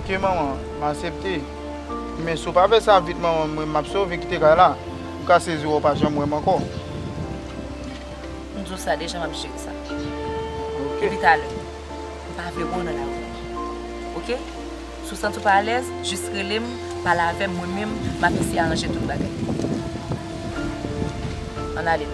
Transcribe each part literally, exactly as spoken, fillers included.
Ok, manman, m aksepte. Men si w pa fè sa vit, manman, mwen, m ap sove kite kay la. M ka sezi wè w pa janm wè m ankò. M di w sa deja, m ap jere sa. Ok. Depi talè, m pa vle wè w nan lari. Ok? Si w santi w pa alèz, jis rele m, pale avè m, mwen menm, m ap eseye aranje tout bagay. Ann ale.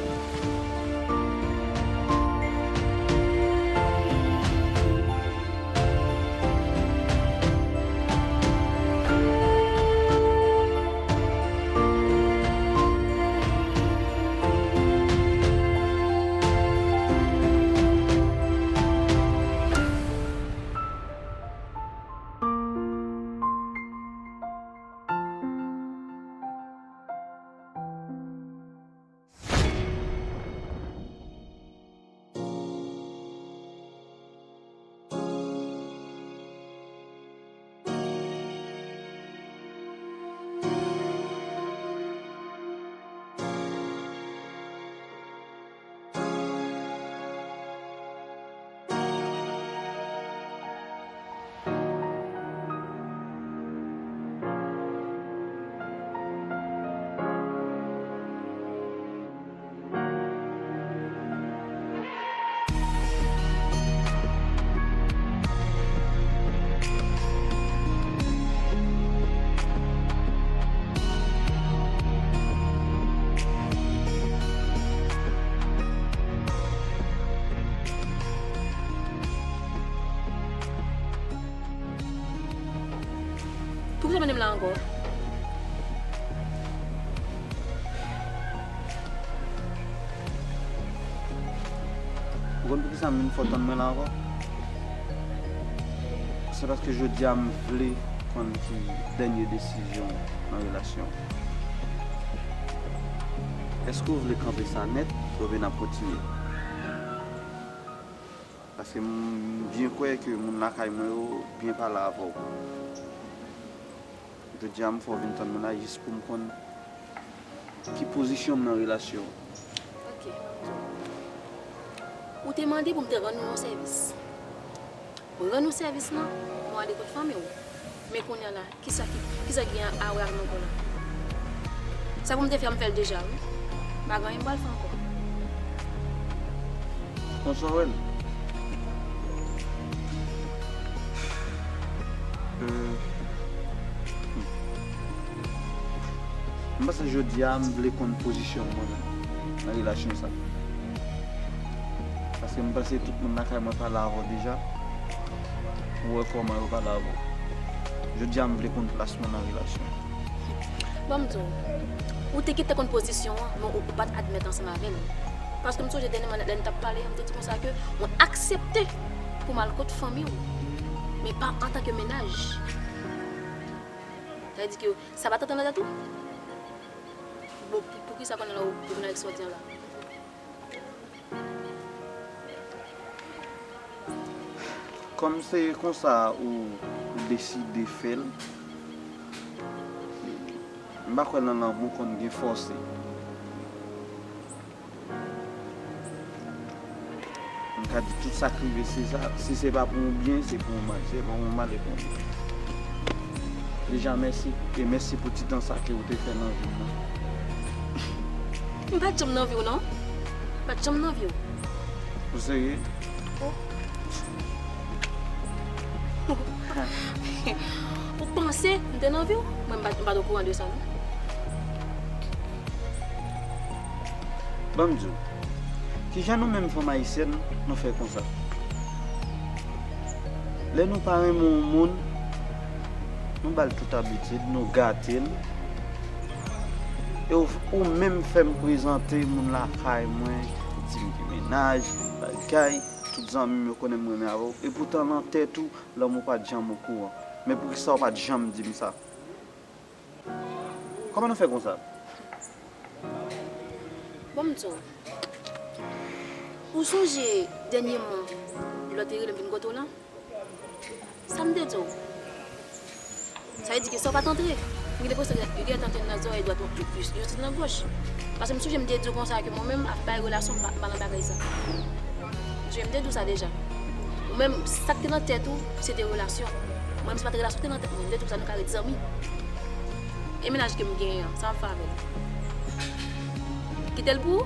Poukisa w mennen m la ankò? Ou konn poukisa m vin fè w tann mwen la ankò? Se paske jodi a m vle konn ki dènye desizyon w nan relasyon an. Èske w vle kanpe sa nèt oubyen n ap kontinye? Paske m byen kwè ke moun lakay mwen yo byen pale avè w. Jodi a, m fè w vin tann mwen la jis pou m konn ki pozisyon m nan relasyon an. Ok, m ap di w. Ou te mande pou m te rann ou yon sèvis. Mwen rann ou sèvis lan, mwen ale kot fanmi w. Men kounye a la, kisa ki, kisa ki gen a wè ak nou ankò la? Sa pou m te fè a, m fè l deja, wi. Pa gen anyen m pral fè ankò. Konsòl. Euh, hmm. M panse jodi a, m vle konn pozisyon mwen menm nan relasyon sa. Paske m panse tout moun lakay mwen pale avè w deja. Ou wè kòman yo pale avè w. Jodi a, m vle konn plas mwen nan relasyon. Bon, m di w, ou te gentan konn pozisyon an, men ou, ou pa t admèt ansanm avè l. Paske m sonje dènyèman, lè n t ap pale, m te di konsa ke mwen aksepte pou m al kot fanmi w, men pa antanke mennaj. Sa vle di ke sa pa t antre nan tèt ou? Bon, pou, poukisa kounye a la ou, ou vin avèk sa w di an la? Kòm se konsa ou, ou deside fè l, m pa kwè nan lanmou konn gen fòse. M ka di tout sa k rive se sa, si se pa pou yon byen, se pou yon mal, si se pa pou yon mal, se pou yon byen. Deja mèsi, e mèsi pou ti tan sa ke ou te fè nan vi m nan. M pa t janm nan vi w non. M pa t janm nan vi w. Ou serye? Oh. Ou panse m te nan vi w? Mwen m pa, m pa t okouran de sa non. Ban m di w, kijan nou menm fanm ayisyèn nou fè konsa? Lè nou pa renmen yon moun, nou ba l tout abitid, nou gate l. E ou, ou menm fè m prezante moun lakay mwen, di m gen mennaj, bagay, tout zanmi m yo konnen m renmen avè w. Epoutan nan tèt ou, lanmou pa t janm okouran. Men poukisa w pa t janm di m sa? Kòman nou fè konsa? Bon, m di w. Ou sonje dènyèman, lè w te rele m vin kote w lan? Sa m te di w? Sa vle di ke sa w pa t antre. M gen lenpresyon ke yo gentan antre nan zòrèy dwat mwen plis, yo soti nan gòch. Paske m sonje m te di w konsa ke mwen menm, afè bay relasyon, m pa, m pa nan bagay sa. M sonje m te di w sa deja. Ou menm, sa k te nan tèt ou, se te relasyon. Mwen menm, se pa t relasyon ki te nan tèt mwen, m te di konsa nou ka ret zanmi. E mennaj ke m genyen an, sa m ap fè avè l? Kite l pou ou?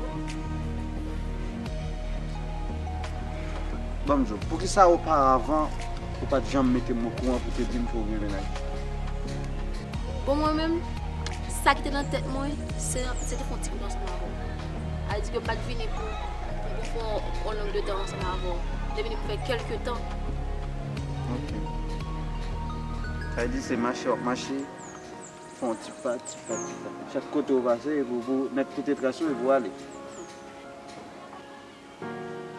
Ban m di w, poukisa oparavan ou pa t janm mete m okouran pou te di m ke w gen mennaj? Bon, mwen menm, sa ki te nan tèt mwen, se, se te fè yon ti kout ansanm avè w. Sa vle di ke m pa t vini pou, pou, pou fè yon, yon long de tan ansanm avè w. M te vini pou fè kèlke tan. Ok. Sa vle di se mache w ap mache, fè yon ti pa, ti pa, ti pa. Chak kote w pase, epi w, w mèt kite tras ou epi w ale.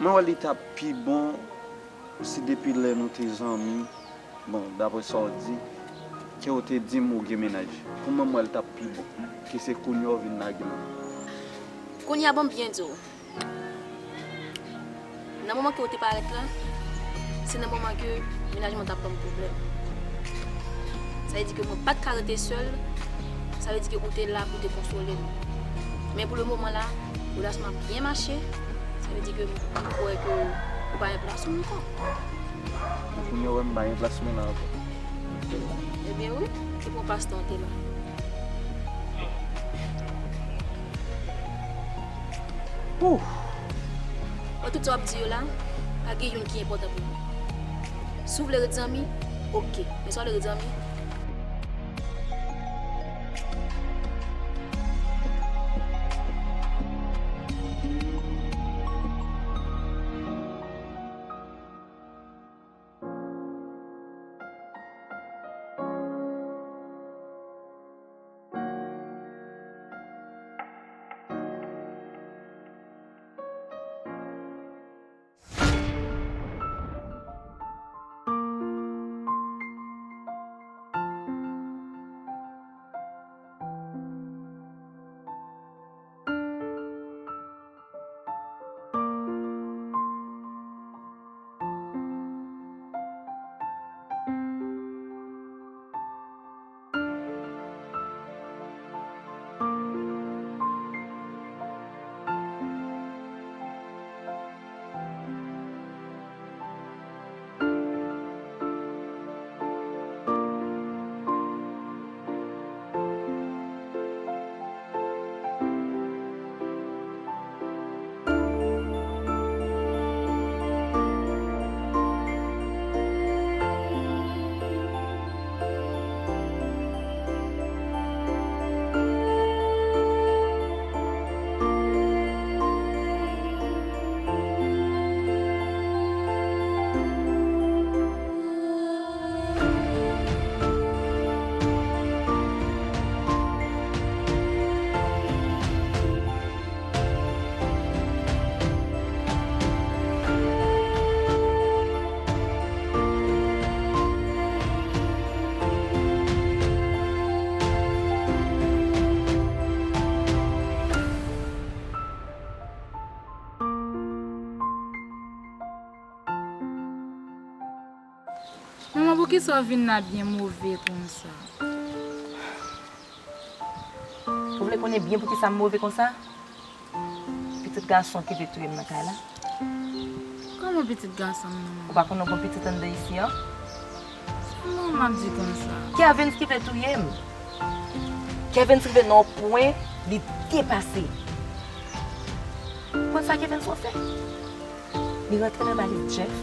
Mwen wè li t ap pi bon si depi lè nou te zanmi, bon, daprè sa w di, ke w te di m ou gen mennaj. Pou mwen, m wè l t ap pi bon ke se kounye a w vin lage m. Kounye a, ban m byen di w. Nan moman ke w te parèt la, se nan moman ke mennaj mwen t ap ban m pwoblèm. Sa vle di ke mwen pa t ka rete sèl, sa vle di ke ou te la pou te konsole m. Men pou le moman la, relasyon an ap byen mache, sa vle di ke m kwè ke ou pa gen plas ou ankò. Kounye a w wè m pa gen plas mwen la ankò. Ebyen wi, se pou yon pastan w te la. Ouh! Bon, tout sa w ap di yo la, pa gen youn ki enpòtan pou mwen. Si w vle ret zanmi, ok. Men si w pa vle ret zanmi, Manman, poukisa w vin la byen move konsa? Ou vle konnen byen poukisa m move konsa? Pitit gason ki vle touye m nan kay la. Kòman pitit gason m nan, manman? Ou pa konn yon bon pitit anndan isi an? Sa manman ap di konsa? Kervens ki vle touye m. Kervens rive nan yon pwen, li depase. Konn sa Kervens fè? Li rantre nan valiz Jeff,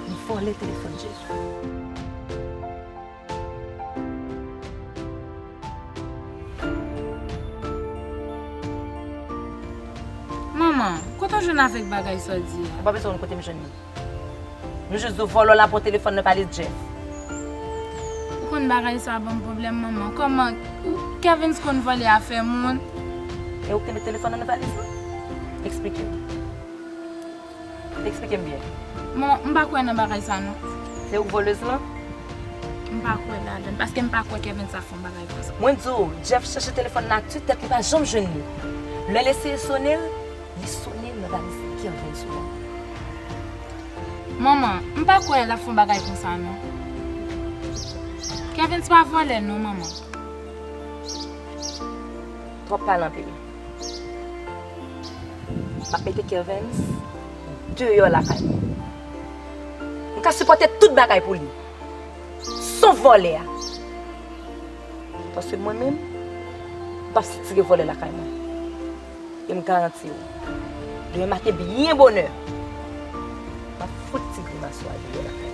li vòlè telefòn Jeff. Manman, kote w jwenn avèk bagay sa w di a? Ou pa bezwen konn kote m jwenn li. Nou jis di w vòlò la pran telefòn nan valiz Jeff. Ou konn bagay sa ban m pwoblèm, manman. Kòman ou, Kervens konn vòlè afè moun? E ou ki te met telefòn nan nan valiz la? Eksplike m. Eksplike m byen. Manman, m pa kwè nan bagay sa non. Se ou k vòlèz lan? M pa kwè ladan l, paske m pa kwè Kervens ap fè yon bagay konsa. Mwen di w, Jeff chèche telefòn nan ak tout tèt li pa janm jwenn li. Lè l eseye sone l, li sone l nan valiz Kervens lan. Manman, m pa kwè l ap fè yon bagay konsa non. Kervens pa vòlè non, manman. Twòp pale anpil. M ap mete Kervens deyò lakay mwen. M ka sipòte tout bagay pou li. Ton vòlè a. Paske mwen menm, m p ap sitire vòlè lakay mwen. E m garanti w, demen maten byen bonè, m ap fout ti grimas ou a deyò lakay